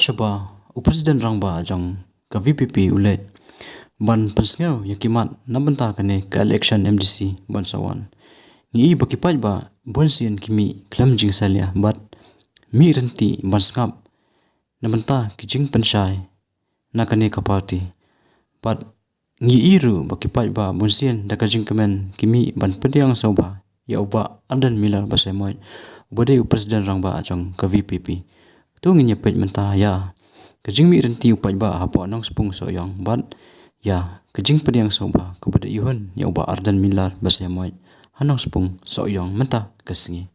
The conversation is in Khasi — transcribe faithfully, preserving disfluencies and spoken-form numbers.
Shaba u President Rangbah jong ka V P P u leit ban pynsngew ïa ki mat na bynta kane ka election M D C ban sa wan, ngi i ba ki paidbah bunsien ki mih khlem jingsalia bad mih rynti ban sngap na bynta ki jingpynshai na kane ka party. Bad ngi i ruh ba ki paidbah bunsien da ka jingkmen ki mih ban pdiang sngewbha ïa u Bah Ardent Miller Basaiawmoit, uba dei u President Rangbah jong ka V P P. To ngin ïa peit mynta ïa ka jingmih rynti u paidbah hapoh Nongspung Sohiong bad ïa ka jingpdiang sngewbha kaba da ihun ïa u Bah Ardent Miller Basaiawmoit ha Nongspung Sohiong mynta ka sngi.